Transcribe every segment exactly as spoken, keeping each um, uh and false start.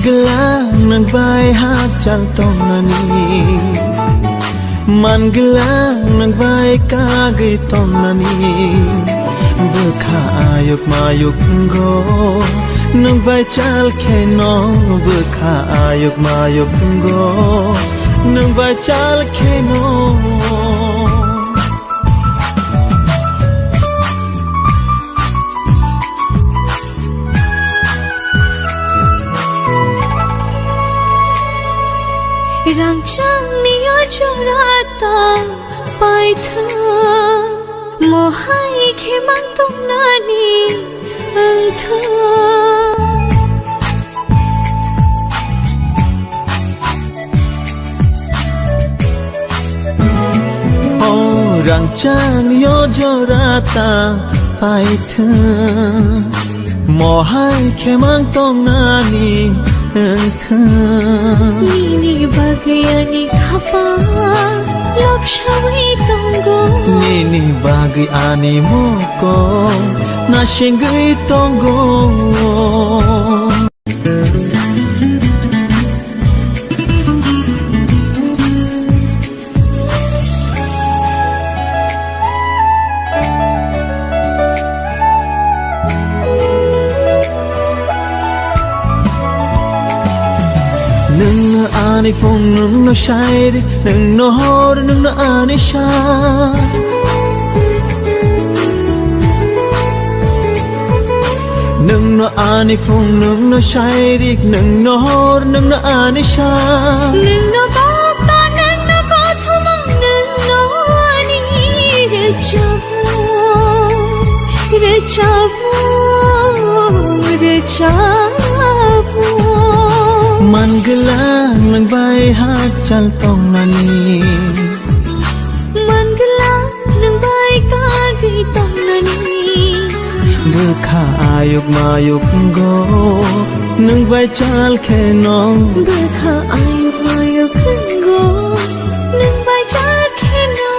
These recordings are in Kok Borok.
Glang nwng bai hakchal tongnani, man glang nwng bai kagwi tongnani. Bwkha ayuk mayuk wngo, nwng bai chal kheno. Bwkha ayuk mayuk wngo, nwng bai chal kheno. Rangchakni o jora ta paithwng, mohai khe mang tongnani wngthwng. O rangchakni o jora ta paithwng, mohai khe mang tongnani wngthwng. Nini bagwi ani khapang lobsawi tongo. Nini bagwi ani moko nasingwi tongo. Nwngno ani phung, nwngno sairi, nwngno hor, nwngno ani sa. Nwngno ani phung, nwngno sairik, nwngno hor, nwngno ani sa. Nwngno bokta, nwngno kothoma, nwngno ani rwchapmung, rwchapmung, rwchapmung. Man glang nwng bai hakchal tongnani. Man glang nwng bai kagwi tongnani. Bwkha ayuk mayuk wngo, nwng bai chal kheno. Bwkha ayuk mayuk wngo, nwng bai chal kheno.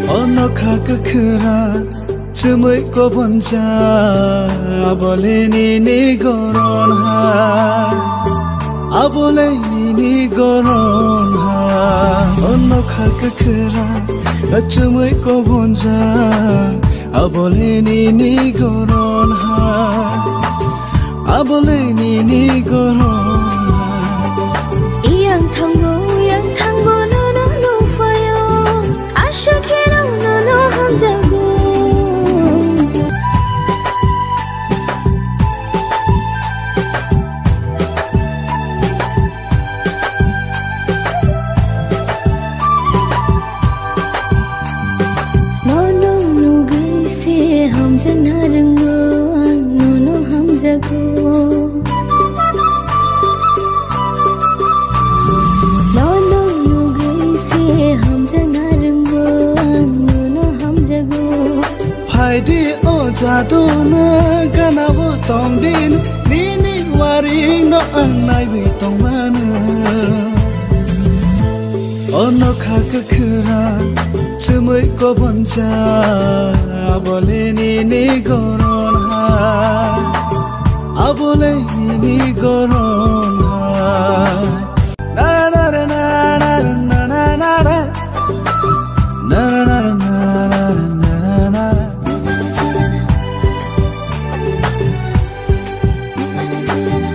O nokha kwkhwrang chumui kobonja, abole nini goron ha, abole nini goron ha. O nokha kwkhwrang chumui kobonja, abole nini goron ha, abole nini goron ha. Yang thango, yang thango, nono nukphaio. Aswk khe nono hamjago. Nono nugwi se hamjakna rwngo, ang nono hamjago. Nono nugwi se hamjakna rwngo, ang nono hamjago. Phaidi o jadona ganao tongdi, nini waringno ang naiwi tongmano. O nokha kwkhwrang chumui kobonja, abole nini goron ha, abole nini goron ha.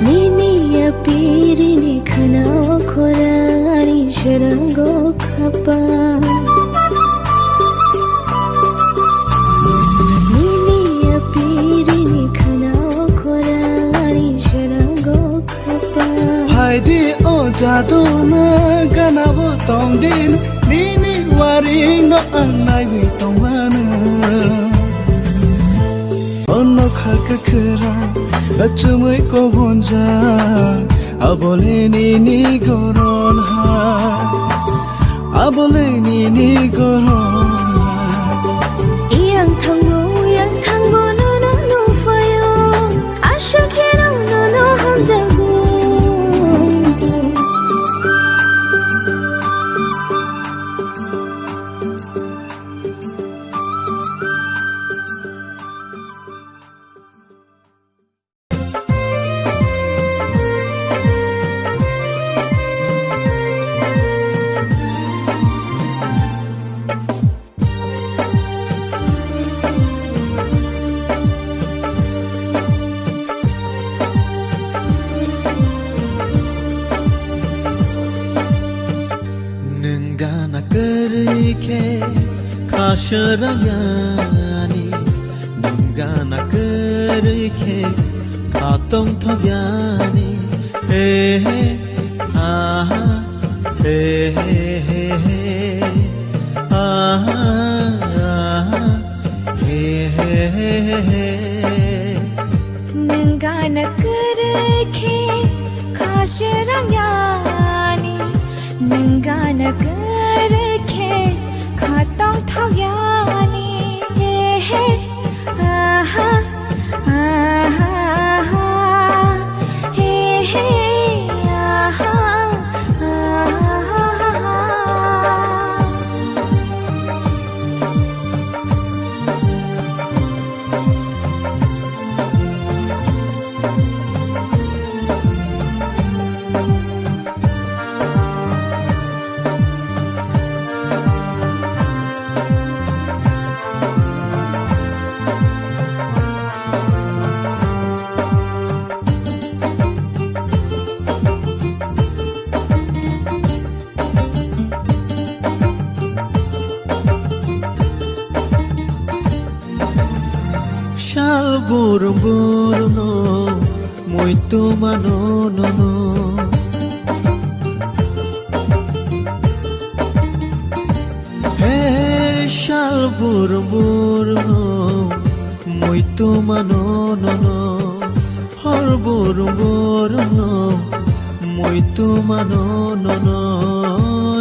Nini apirini khwnao khorang ani serango khapa. Nini apirini khwnao khorang ani serango khapa. Jaduna gana bo tongdin, nini waring no ang naiwi tongmano. Ono kha kwkhwrang, achumui kobonjak, abole nini goron ha, abole nini goron ha. Yang thangbo, yang thangbo, nono nukphaio. Aswk khe nono hamjago. Nwng gana kwrwi khe kha swrang yani, nwng gana kwrwi khe kha tongthok yani. He he, ha ha, he he he he, ha ha, ha ha, he he he he. Nwng gana kwrwi khe kha swrang yani, nwng gana kwrwi khe kha tongthok yani. He he, aha, aha, aha, he he, aha, aha, aha. Sal burum burum no muitu mano nono. He sal burum burum no muitu mano nono. Hor burum burum no muitu mano nono,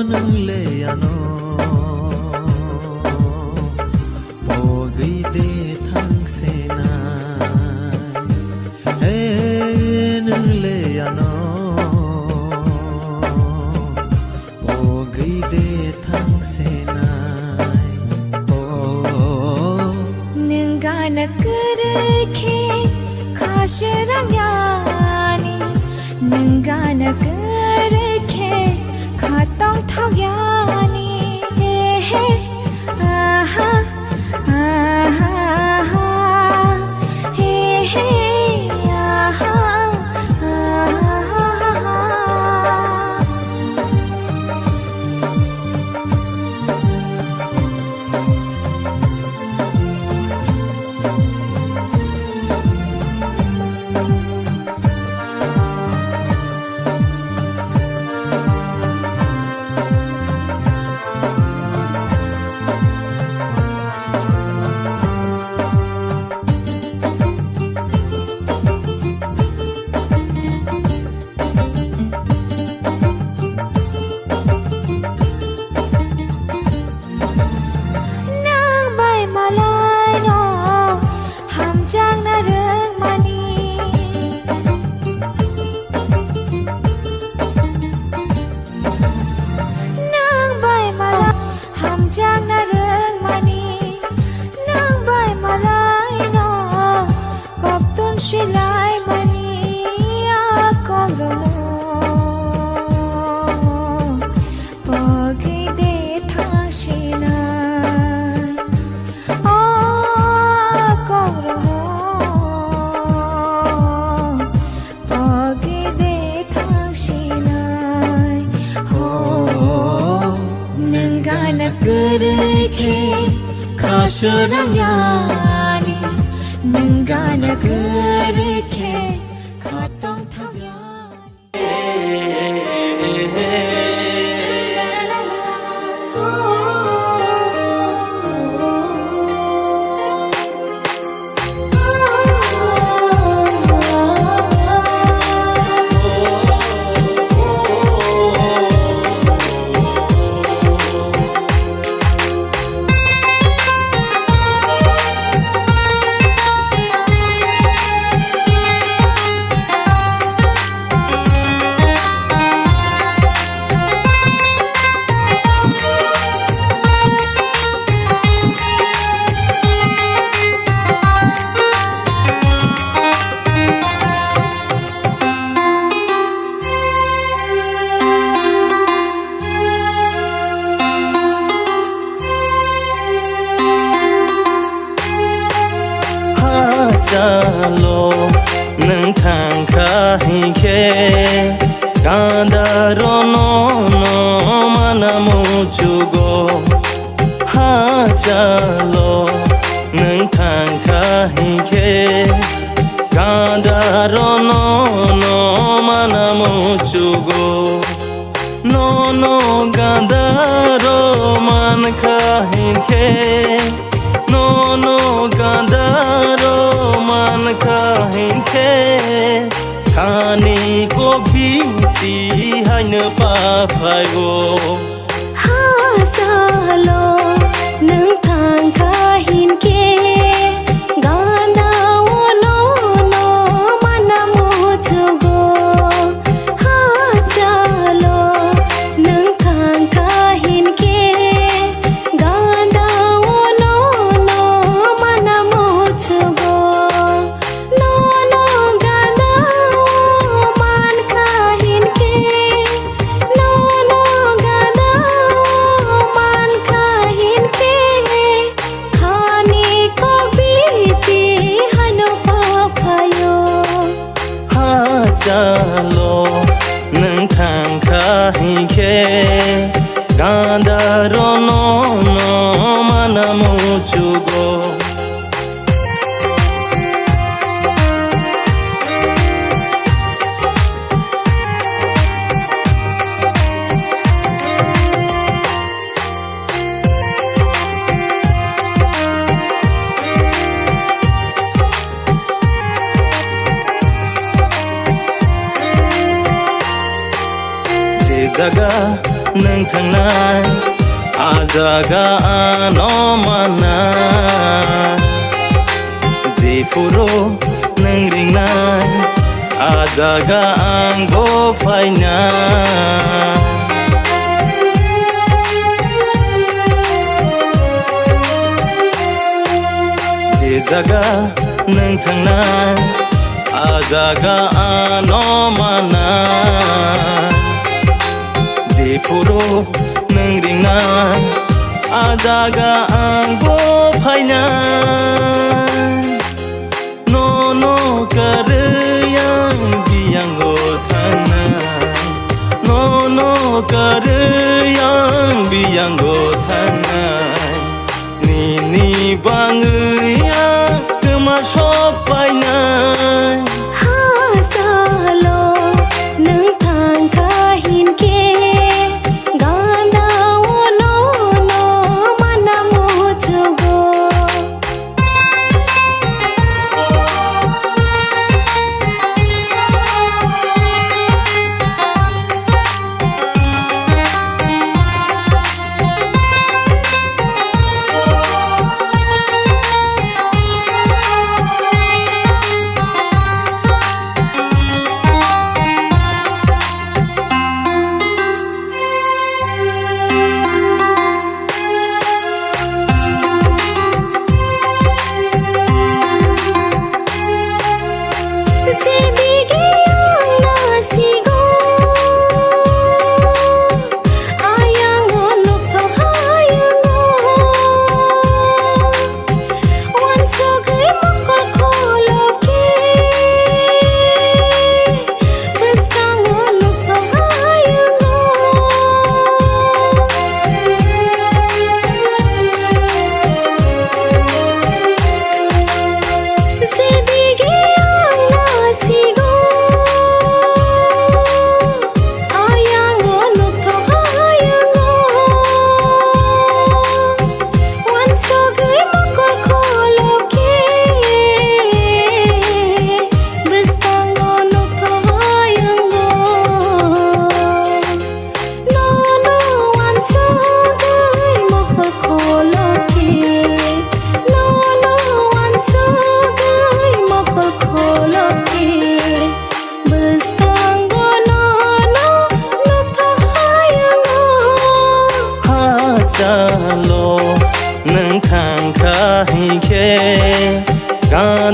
nwng le ano pogwi de thang se nai. He nwng le ano pogwi de thang se nai. Oh. Nwng gana kwrwi khe kha swrang yani, nwng gana kwrwi khe kha tongthok yani. He he, aha, aha, aha, he he, aha, aha, aha. Nang bai malai no hamjakna rwngmani. Nang bai malai hamjakna rwngmani. Nang bai malai no koktun silai mani a kok rwngno. Pogwi de thang sinai, o kok rwngno. Pogwi de thang sinai, ho. Nwng gana kwrwi khe kha swrang yani, nwng gana kwrwi khe kha tongthok yani. Hachalo nwng thangkha hinkhe, gandaro nono mana muchugo. Hachalo nwng thangkha hinkhe, gandaro nono mana muchugo. Nono gandaro mankha hinkhe, nono gandaro mankha hinkhe, khani kok biti haino pa phaigo. Hachalo nwng thangkha hinkhe, gandao nono mana muchugo. Hachalo nwng thangkha hinkhe, gandao nono mana muchugo. Nono gandao mankha hinkhe, nono gandao mankha hinkhe, khani kok biti haino pa phaio. Hachalo nwng thangkha hinkhe, gandaro nono mana muchugo. Je jaga nwng thangnai, a jaga ano mana. Jephuru nwng ringnai, a jaga ang bo phaina. Je jaga nwng thangnai, a jaga ano mana. Jephuru nwng ringnai, a jaga ang bo phainai. Nono karwi ang biyango thangnai, nono karwi ang biyango thangnai. Nini bangwi ang kwma sok painai. Hachalo nwng thangkha hinkhe, gandao nono mana muchugo.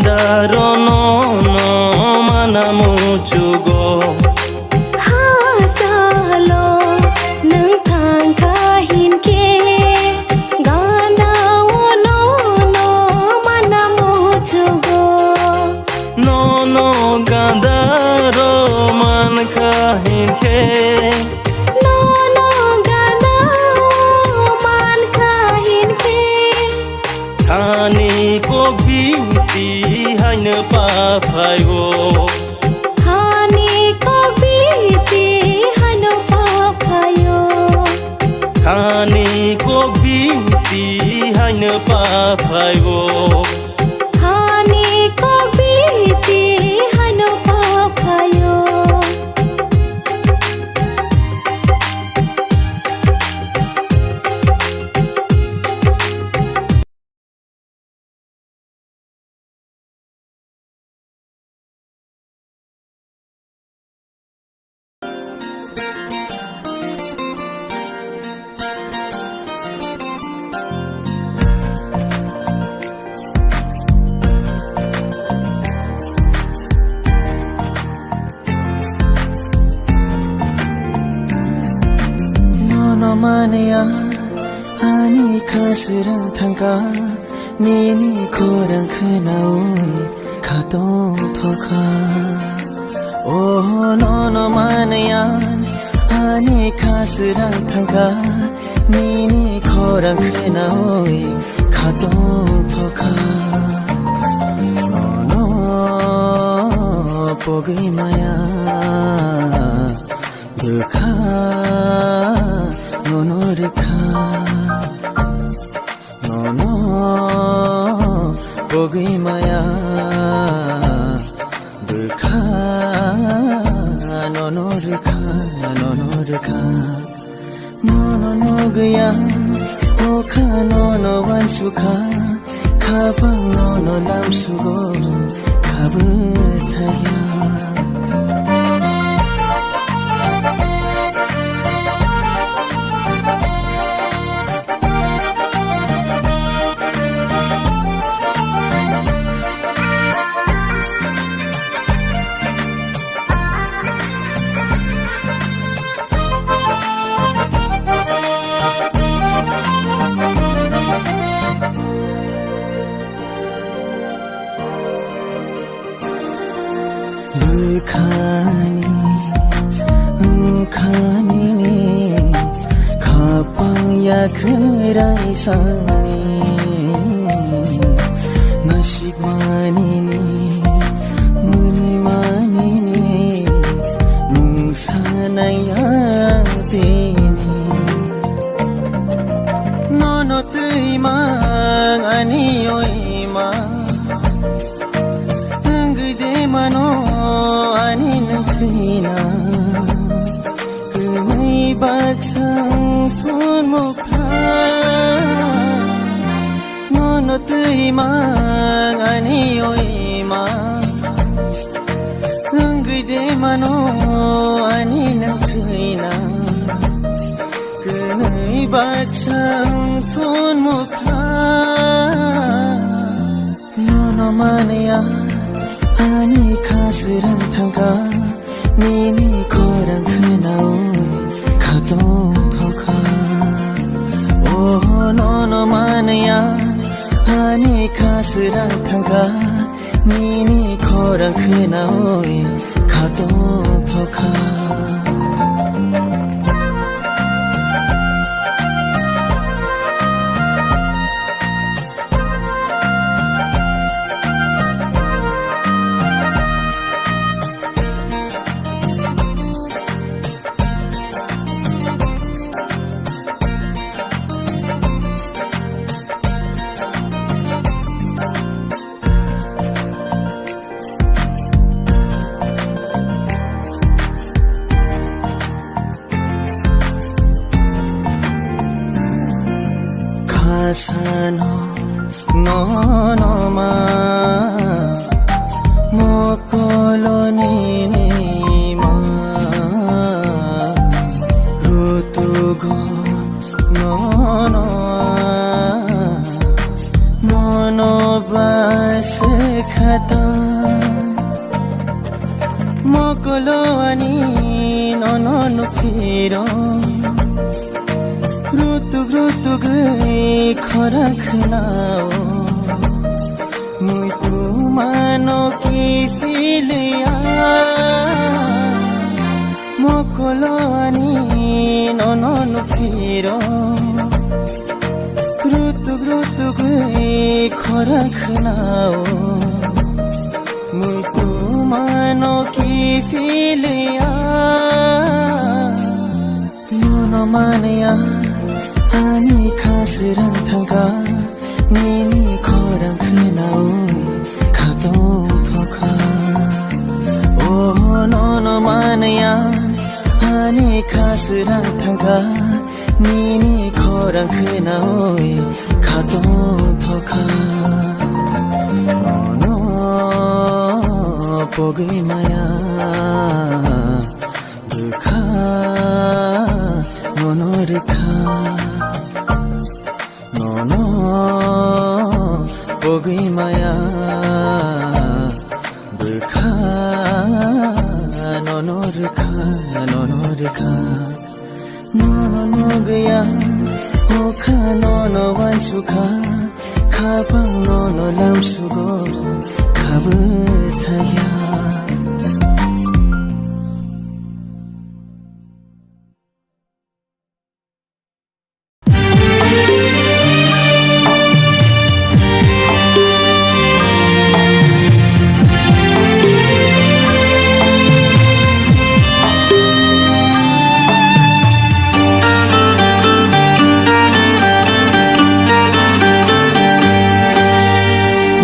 Daro nono mana muchugo. Hasalo nwng thangkha hinkhe, gandao nono mana muchugo. Nono gandaro mankha hinkhe. Nono gandao mankha hinkhe. Thani kok biti haino pa phaio. Thani kok biti haino pa phaio. Thani kok biti haino pa phaio. Thani kok biti haino pa phaio. Nono manya ani khasirang thangkha, nini khorang khnaui khatong thokha. Oh, nono manya ani khasirang thangkha, nini khorang khnaui khatong thokha. Nono pogwi maya bwkha nono rwkha. Nono pogwi maya bwkha nono rwkha, nono rwkha. Nono nugya okha nono wansukha, khapang nono lamsugo khabwthaya. Bwkhani wngkha nini khapang yakhwrai sani, nasik manini, mwnwi manini, mungsa nai ang tini. Nono twi mang ani oima. Wngwi de mano ani nwng thwina, kwnwi baksa wng thun mukha. Nono twi mang ani oima, wngwi de mano ani nwng thwina, kwnwi baksa wng thun mukha. Nono manya ani khasirang thangkha, nini khorang khnaui khatong thokha. Oh, nono manya ani khasirang thangkha, nini khorang khnaui khatong thokha. Mokolo ani nono nuphiro. Rutuk rutuk wi khorang khwnao. Muitu mano kiphilya. Mokolo ani nono nuphiro. Rutuk rutuk wi khorang khwnao. Muitu mano kiphilya. Nono manaya ani khasirang thangkha. Nini khorang khwnawi khatong thokha. Oh, nono manaya ani khasirang thangkha. Nini khorang khwnawi khatong thokha. Nono pogwi maya bwkha nono rwkha. Nono pogwi maya bwkha nono rwkha, nono rwkha. Nono nugya okha nono wansukha, khapang nono lamsugo khabwthaya.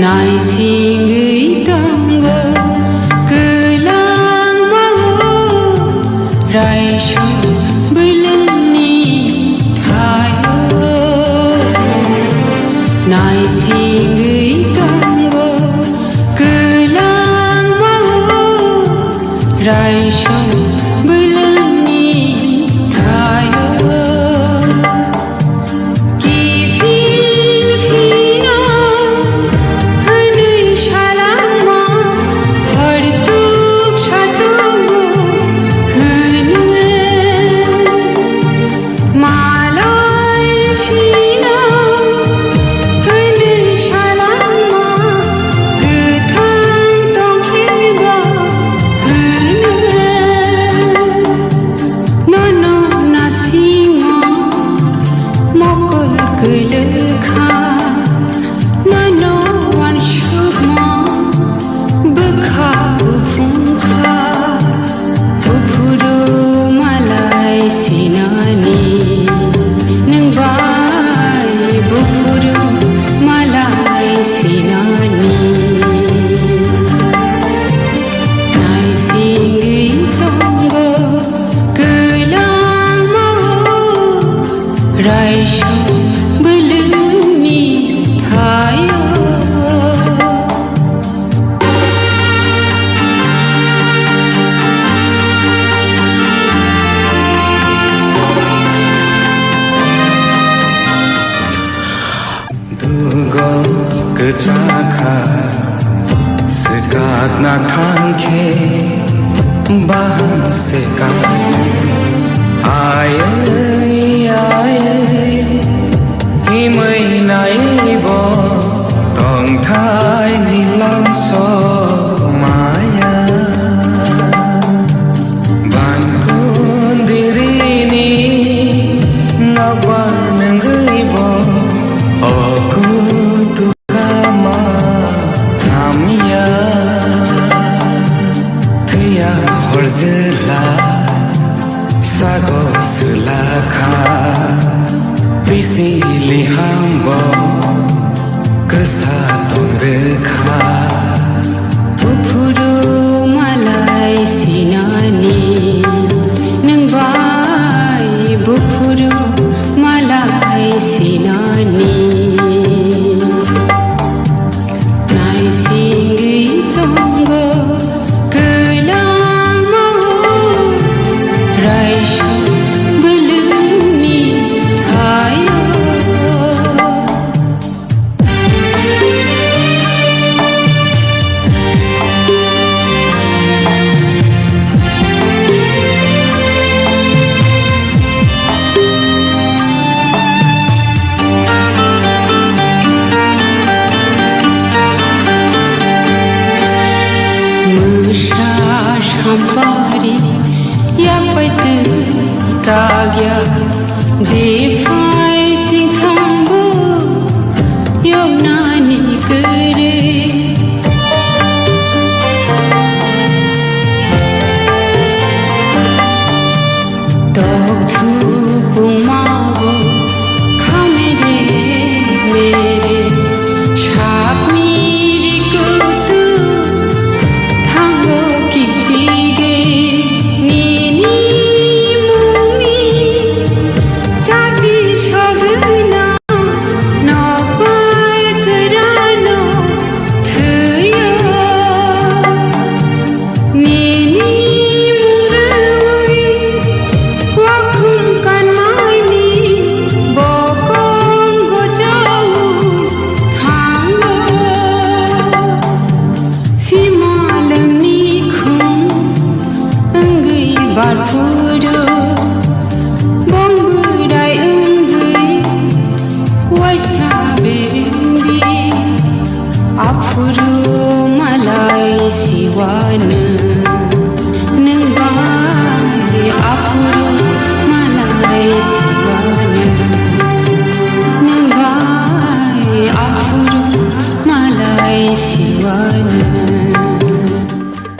Naisingwi tongo kwlangmao, raisok bwlwngni thaio. Naisingwi tongo kwlangmao, raisok bwlwngni thaio. Kiphil phino hwnwi salangma, hortuk satukbo hwnwi. Malai phino hwnwi salangma, kwthang tongphilbo hwnwi. Nono nasingo mokol kwlwkha, nono wansukma bwkha buphungkha. Buphuru malai sinani, nwng bai buphuru malai sinani. Naisingwi tongo kwlangmao, raisok bwlwngni thaio. Dugo kwchakha swkakna thangkhe baham swkak. Ayai, ayai, himwi naibo tongthai nilam somaya. Bankundirini nokbar nangwibo okutu kama hamya. Thwiya horjela sago swlakha, pisili hambo kwsa tongrwkha. Buphuru malai sinani, nwng bai buphuru malai sinani. Naisingwi tongo kwlangmao, Hampari yak pai twi kagya, je phai sing thango yoknani kwrwi. Tok thupungmao khamire mere sakni rikutu thango kichige nini mungni chati sogwina. Nokbar kwrwino thwiyo nini mungwi wakhum kanmani bokong gochao thango. Simalwngni khum wngwi barphuru, bong bwrai wngwi waisa berengdi, aphuru malai siwanw.